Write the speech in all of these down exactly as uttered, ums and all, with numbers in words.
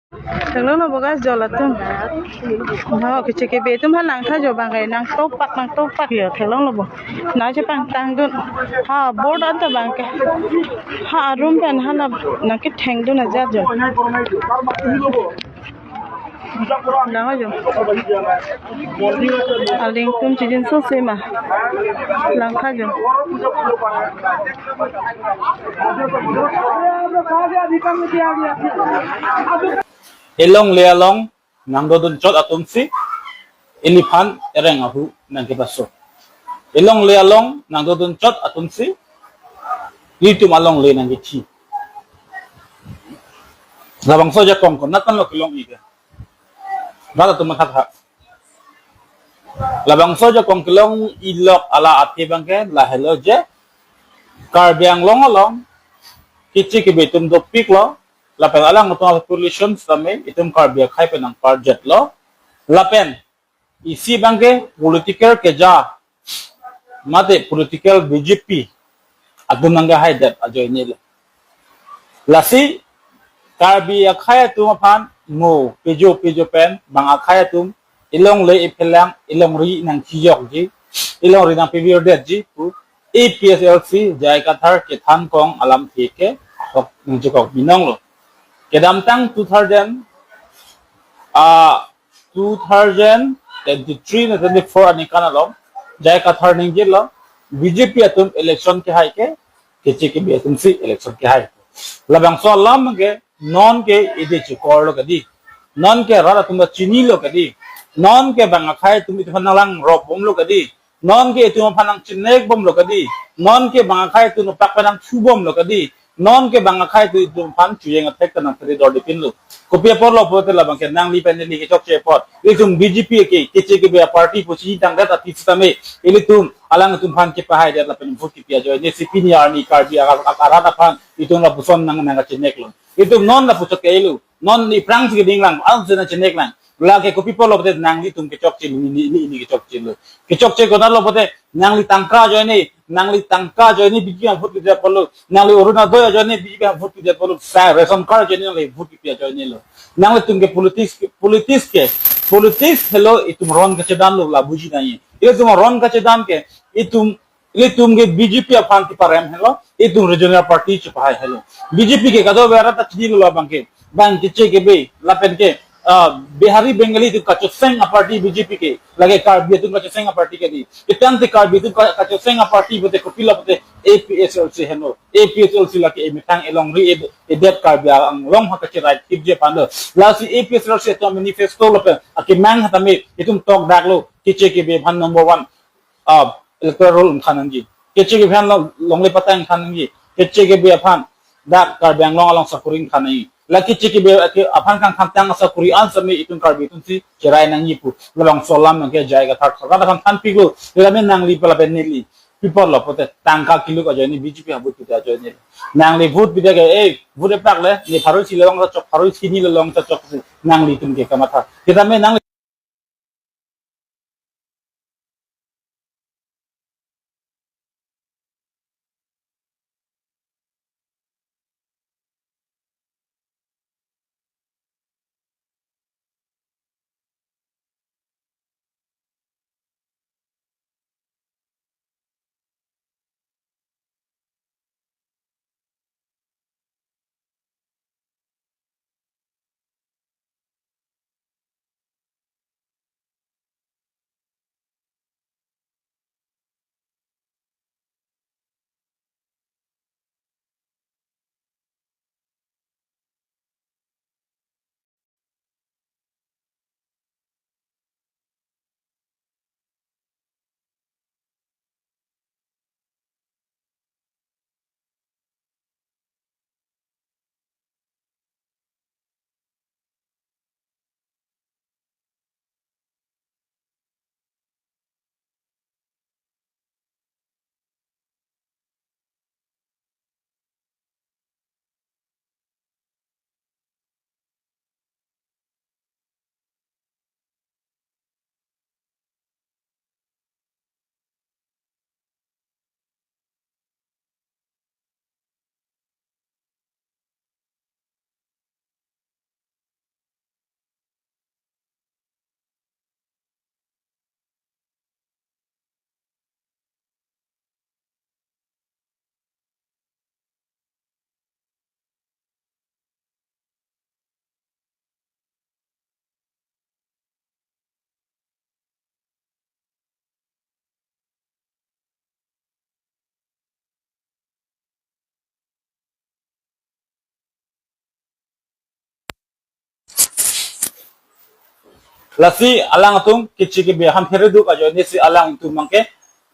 Theklonglo bo guys, jol atum. Ha, keche kebe atum ha nangtha jo bang kai, nangtokpak, nangtokpak jo, theklonglo bo. Na chepangtangdun. Ha, board anta bang ke. Ha, room pen ha na nangkethengdun ajat jo. Lang jo. Aling atum chijinso sema. Langtha jo. Elongle along nangdodun chot atumsi, iliphan ereng ahu nangkepaso. Elongle along nangdodun chot atumsi, ilitum alongle nangkethi. Labangso ajakong konat pen lo kelong-i ke. Rat atum mathatha. Labangso ajakong kelong-i lok ala athe bang ke, lahelo je, Karbi Anglong along, keche kebe atum dopiklo, lapen alangtum population sitame, itum Karbi akhei pen nangparjetlo, lapen, isi bang ke political keja, mate political B J P, atum nangkehaidet ajoine lo. Lasi, Karbi akhei atum aphan mo, pejo, pejo pen, bang akhei atum, elongle ephelang, elongri nangkijokji, elongri nangpevirdetji, pu, A P H L C, J I Kathar, kethan kong alamthe ke, ahok, nangchekok binong lo. Kedamtang two thousand, ah, two thousand twenty-three na twenty-four aningkan along, J I Kathar ningjelo, B J P atum election kehai ke, keche kebe atumsi election kehai. Labangso alam ke, non ke ide chikor lo kadi. Non ke rat atum ta chini lo kadi. Non ke bang akhei atum itum aphan nanglangrop bom lo kadi. Non ke itum aphan nangchinek bom lo kadi. Non ke bang akhei atum apak pen nangthu bom lo kadi. Non ke bang akhei atum itum aphan chujeng athek ta nangthari dor dipin lo. Kopi apot lo pulote labang ke nangli pen neli kechokche apot. Itum B J P ke, keche kebe aparty pu chinitangdet aphi sitame, ilitum alangtum aphan kepahaidet lapen vote kepi ajoine si pini arni Karbi arat, arat aphan itum lapuson nang, nangkachinek lo. Itum non lapuchot ke-elo. Non aphrangsi keding lang, ansi nangchinek lang. Lake kopi apot lo pulote nanglitum kechokche lo, neli, neli, neli kechokche lo. Kechokche konat lo pulote nangli tangka ajoine, nangli tangka ajoine B J P aphan vote pidet apot lo, nangli Orunodoi ajoine B J P aphan vote pidet apot lo, sa ration card ajoine nangli vote kepi ajoine lo. Nanglitum ke politics, politics ke, politics helo itum ron kachedam lo la buji nangji. Ilitum ron kachedam ke, itum, ilitum ke B J P aphan keparem helo, itum regional party chepahai helo. B J P ke kadokave arat ta chinilo labang ke, bang keche kebe, lapen ke, ah, Bihari Bengali atum kachoseng aparty B J P ke, lake Karbi atum kachoseng aparty kadi. Ketangte Karbi atum ka-, kachoseng aparty pulote kopi lo pulote A P H L C heno. A P H L C lake emethang elongri ed-, edet Karbi Anglong ha kacherai thipji aphan lo. Lasi A P H L C atum manifesto lapen akemang hatame itum tokdak lo. Keche kebe aphan number one, ah, electoral roll ingthan nangji. Keche kebe aphan lo, longle patta ingthan nangji. Keche kebe aphan dak Karbi Anglong along sakori ingthan nangji. La keche kebe ke aphan kangthantang asakori an sitame itum Karbi atumsi cherai nangji pu. Labangso alam nang ke J I Kathar tharkat aphan thanpiklo. Tame nangli pen lapen neli. Pi apot lo pulote tangka keluk ajoine B J P aphan vote pide ajoine. Nangli vote pide ke, eh, vote epak le, ne pharo isi le longchok, pharo isi hini le longchok, nanglitum ke kamatha. Tame nangli Lasi alangtum kichi ke biaham phere duk ajoine si alangtum abangke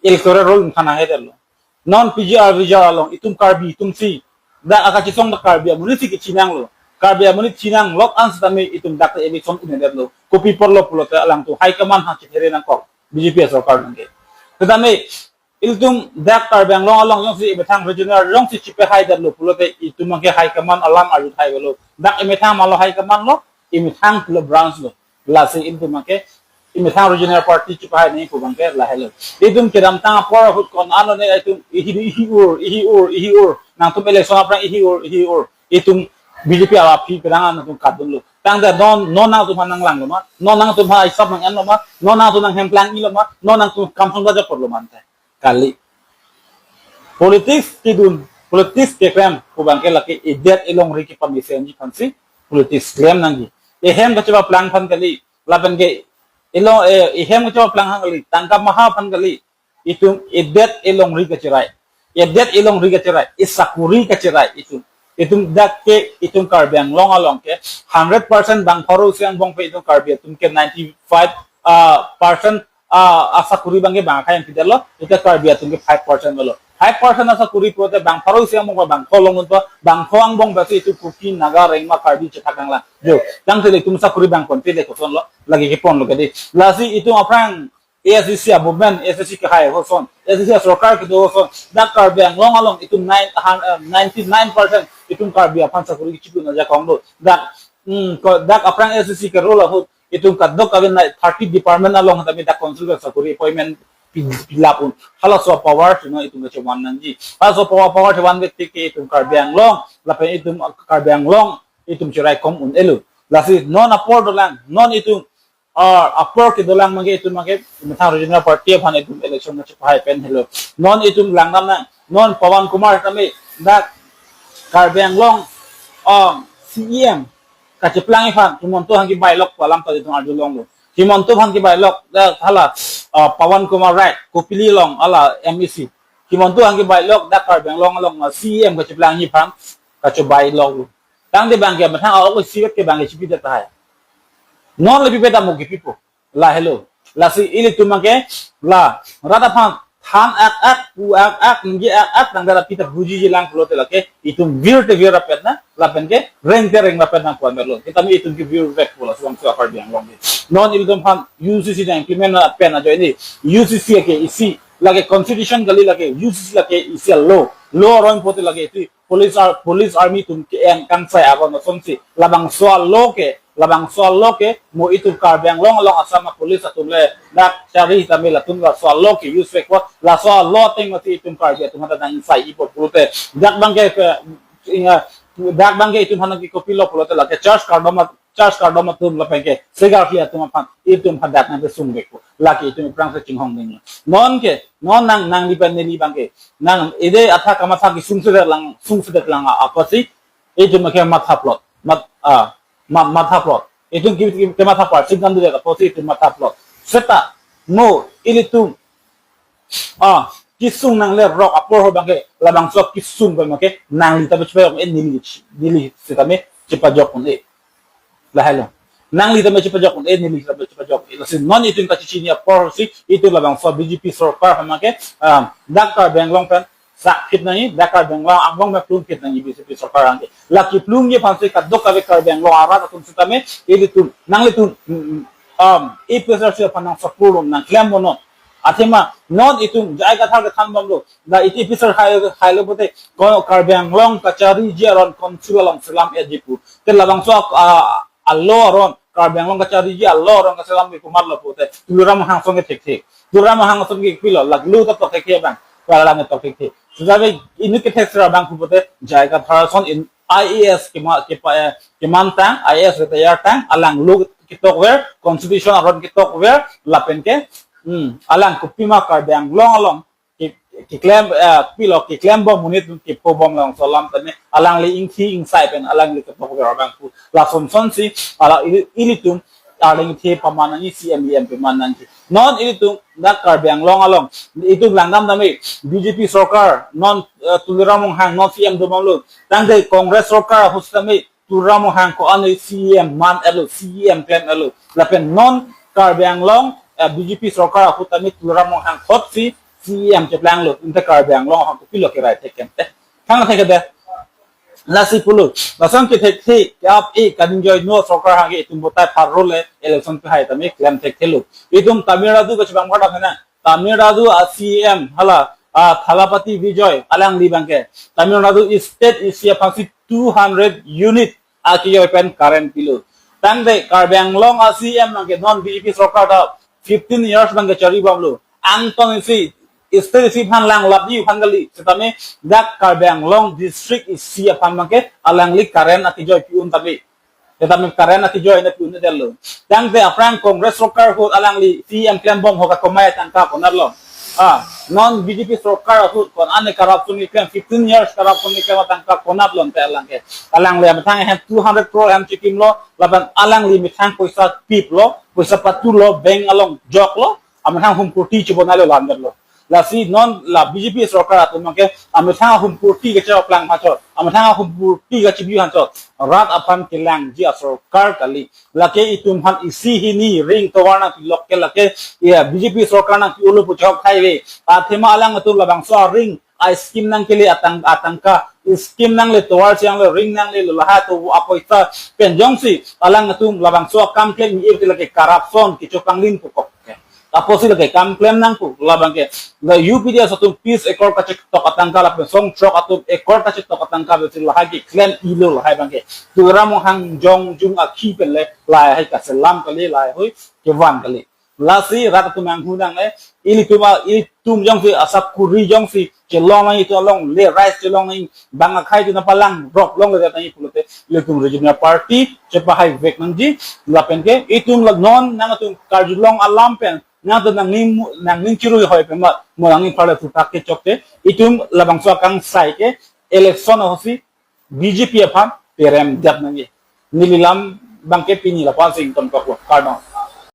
electoral roll ingthan haidet lo. Non P G R V G R along itum Karbi atum si dak akachisong dak Karbi amonit si kachinang lo. Karbi amonit chinang lot an setame itum dak election un-edet lo. Kopi apotlo pulote alangtum high command ha chithere nangkok B J P sorkar abangke. Setame ilitum dak Karbi Anglong along jongsi emethang regional jongsi chipehaidet lo pulote itum abangke high command alam arju thai lo. Dak emethang malo high command lo, emethang pulo branch lo. Lasi ilitum abangke emethang regional party chipehai nangji pu abangke lahelo. Itum kedamtang apor ahut ko-an lo ne itum ihi ihi ur, ihi ur, ihi ur. Nangtum election aphrang ihi ur, ihi ur. Itum B J P api perang nangtum kadun lo. Tangte non non nangtum aphan nanglang lo ma, non nangtum aphan isap nang-en lo ma, non nangtum nang hemplang i lo ma, non nangtum kam song baja por lo ma ante. Kali. Politics kedun, politics keklem pu abangke lake edet elongri kepamesen ji aphansi politics klem nangji. Ehem kachepaplang aphan kali, lapen ke elo eh, ehem kachepaplang aphan kali, tangka maha aphan kali, itum edet elongri kacherai. Edet elongri kacherai, esakuri kacherai itum. Itum dak ke itum Karbi Anglong along ke hundred percent bang pharo si angbong pen itum Karbi atum ke ninety five ah, percent ah, asakuri abangke bang akai yang tidak lo, itum Karbi atum ke five percent lo. Five percent asakuri pulote bang pharo si angbong bang pho long unpa, bang pho angbong basi itum Kuki, Naga, Rengma, Karbi chethak nanglang. Jo, tangte le itum sakuri bang konti le koson lo, lake kepon lo kedi. Lasi itum aphrang A S D C a movement, A S D C kehai koson, A S D C sorkar kedo koson, dak Karbi Anglong along itum nine, han- eh, ninety nine percent itum Karbi aphan sakuri kechipun ajakong do. Dak, hmm, ko- dak aphrang A S D C ke roll ahut itum kadokave nai thirty department along tame dak council ke sakuri appointment pi- pilap un. Halaso power chino itum kechevan nangji. Halaso power, power chevan ke tik ke itum Karbi Anglong, lapen itum Karbi Anglong itum cherai kom un-elo. Lasi non apor dolang, non itum ah, apor kedolang abangke itum abangke emethang regional party aphan itum election kachepahai pen helo. Non itum langdam nang, non Pawan Kumar tame dak Karbi Anglong, um, C E M kacheplang aphan Himanta aphan kebai lok pu alam ta itum arjulong lo. Himanta aphan kebai lok dak hala, ah, Pawan Kumar Rai, Kopili along hala M A C. Himanta aphan kebai lok dak Karbi Anglong along, ah, C E M kacheplangji aphan kachebai lok lo. Tangte abangke methang a-ok isivet ke abangke chipidet tahai. Non le pipedet mo kipipo. Lahelo. Lasi ilitum abangke la rat aphan than ak ak, pu ak ak, ningje ak ak, tangte la pita buji jilang pulote lake itum vir te vir rapet na, lapen ke reng te reng rapet nangpu-an lo. Kita mi itum kevir vek pu la suang suang Karbi Anglong ke. Non ilitum aphan U C C nang implement na pen ajoine. U C C ke isi, lake constitution kali, lake U C C lake isi a-law. Law aron pulote lake isi police ar- police army atum ke-en kangsai aron asonsi labangso a-law ke, labangso a-law ke mo itum Karbi Anglong along Assam a-police atum le dak chari tame latum laso a-law ke use vekpo, laso a-law ateng mati itum Karbi atum hadak nang sai-ipo pulote dak abangke ke, inga, dak abangke itum hadak ke kopilo pulote lake church kardom a- church kardom atum lapen ke segarhi atum aphan itum hadak nangkesung vekpo. Lake itum aphrangsi chinghong ding. Non ke, non nang nangli pen neli abangke nang ede atha kamatha kesung sedet lang, sung sedet lang a- apotsi itum ke matha plot, mat ah, ma- matha plot. Itum ke, ke, kematha par sing kan dek apotsi itum matha plot. Seta mo ilitum ah, kesung nanglerok apor ho abangke labangso kesung abangke nangli ta bechpejok, eh, neli, neli sitame chepajok un-e. Lahelo. Nangli tame chepajok un-e, neli tame chepajok un-e. Lasi non itum kachechini apor si itum labangso B J P sorkar abangke, ah, dak Karbi Anglong pen sak phit nangji, dak Karbi Anglong angbong me plung phit nangji B J P sorkar abangke. Lake plungji aphansi kadokave Karbi Anglong arat atum sitame ilitum, nanglitum, mm, mm, um, A P H L C aphan nang support nang klem mono. Athema non itum J I Kathar kethan bomlo. Da iti pisar hai, hailo pulote ko Karbi Anglong kachariji aron council along selam-etji pu. Te labangso a, a-law aron, Karbi Anglong kachariji a-law aron kaselam-et pu marlo pulote Tuliram Ronghang asong ke thekthe. Tuliram Ronghang asong ke pilo, lake law ta tokthekthe abang. Pala lang tokthekthe. Sejak inut kethek sera abang pu pulote J I Kathar ason in I A S kema-, kepa-, eh, kemantang, I A S retire tang, alang law ketok ver, constitution aron ketok ver, lapen ke, hmm, alang kopima Karbi Anglong along ke, keklem, eh, pilo keklem bom monit kepho bom labangso alam tame, alangli ingthi ingsai pen alangli ketok ver abang pu. Lason sonsi, ala ili-, ilitum, arleng the paman nangji, C M, E M paman nangji. Non ilitum dak Karbi Anglong along, itum langdam tame, B J P sorkar, non, eh, Tuliram Ronghang, non C M do bomlo. Tangte Congress sorkar ahut tame, Tuliram Ronghang ko-an C E M man-etlo, C E M klem-etlo. Lapen non Karbi Anglong, eh, B J P sorkar ahut tame Tuliram Ronghang thotsi C E M cheplanglo, inte Karbi Anglong ahut kopilo kerai thek kente. Thang thek kente. Lasi pulo. Lason kethekthe, ke-ap-e, kaningjeino sorkar hangke itum vote pharlo le, election pehai tame klem thekthelo. Itum Tamil Nadu kachibang pada hena. Tamil Nadu a C E M hala, a Thalapathy Vijayan alangli abangke Tamil Nadu state isi aphansi two hundred unit akejoi pen current pilo. Tangte Karbi Anglong a C E M abangke non B J P sorkar ta fifteen years abangke charibomlo. Angton isi state isi aphan langlapji aphan kali. Setame dak Karbi Anglong district isi aphan abangke alangli current akejoi pi-un tame. Tetapi current akejoi na pi-un-edetlo. Tangte aphrang Congress sorkar ahut alangli C E M klembom ahut kakomai atangka konatlo. Ah, non B J P sorkar ahut ko-an corruption keklem, fifteen years corruption keklem atangka konatlo ante alangke. Alangli amethang ahem two hundred crore ahem chekimlo, lapen alangli amethang poisa piplo, poisa patulo, bank along joklo, amethang humkurti chibonai lo lamdetlo. Lasi non la B J P sorkar atum abangke amethang humkurti kacheplang hachot, amethang humkurti kachebi hachot, rat aphan kelangji asorkar kali. Lake itum aphan isi hini ring tovar nangpi, lokke lake, ya, B J P sorkar nangpi-olo pu chok highway. Athema alanglitum labangso a ring, a scheme nangkele atang, atangka, scheme nangle, tovar si nangle, ring nangle, lahai atum apoisa pen jongsi alanglitum labangso akam klem-et lake corruption kecho kanglin pukok. Apotsi lake kam klem nangpo labangke. La U P D S atum peace accord kachetok atangka lapen songthrok atum accord kachetok atangka besi lahai keklem-etlo lahai abangke. Tuliram Ronghang jongjung akhi pen le lahai kaselam kali, lahai ahoi kevan kali. Lasi rat atum anghu nangne, ilitum a, ilitum jongsi asap kuri jongsi chelong nang, itum along le rice chelong nang, bang akhai itum nangpalang rok longle nang pulote, ilitum regional party chepahai vek nangji, lapen ke itum la non nangtum karjulong alam pen nangtum nangning, nangning chirui hoi pen ma, mo nangning pharle thutak kechokte, itum labangso akangsai ke election ahutsi B J P aphan perem dap nangji. Neli lam abangke pini lapu-an si ingtonkoklo. Kardom.